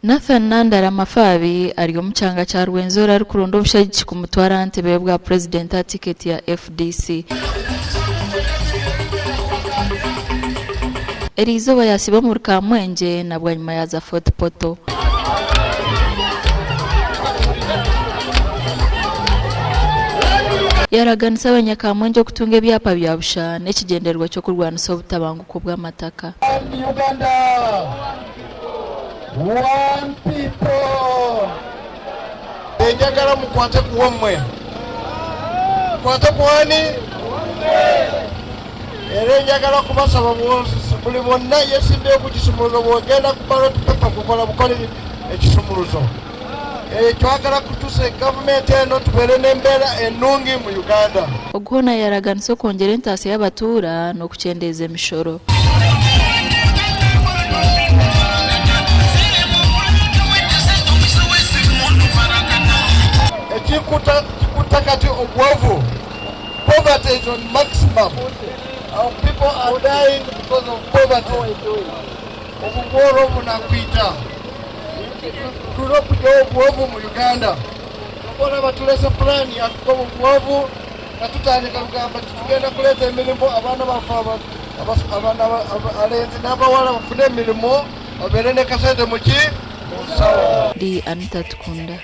Nathan Nandala Mafabi ari omu kyanga kya Rwenzori arikuronda obushagiki kumutwara aha ntebe y'obwa Purezidenti aha tiketi ya FDC. Eriizooba yasiiba omuri Kamwengye na bwanyima yaaza Fort Portal. Yaaraganisa abanyakamwengye okutunga ebyapa bya busha n'ekigyendererwa ky'okurwanisa obutabanguko bw'amataka. One Uganda, one people. Enjagala mukwate ku wammwe. Mukwate ku ani? Era enjagala kubasaba buli bonna yesimbyewo ku kisumuluzo bwogenda ku ballot paper kukola bukoli ekisumuluzo. Twagala kutusa gavumenti eno tubeere n'embeera enungi mu Uganda. Ogu hoona yaaraganisa okwongyera entaasya y'abatuura n'okukyendeeza emishoro. Ekikuta kati obwovu, poverty is on maximum, our people are dying because of poverty, obu bworo bunakwita. Twine okugyaho obwovu omu Uganda. Kyova oraba turese puraani yakugoba obwovu nga tutandika kugamba titugenda kureeta emirimo abaana baffe abalenzi n'abawara bafune emirimo babeere n'ekasente muki omunshaho. Ndi Anita Tukunda.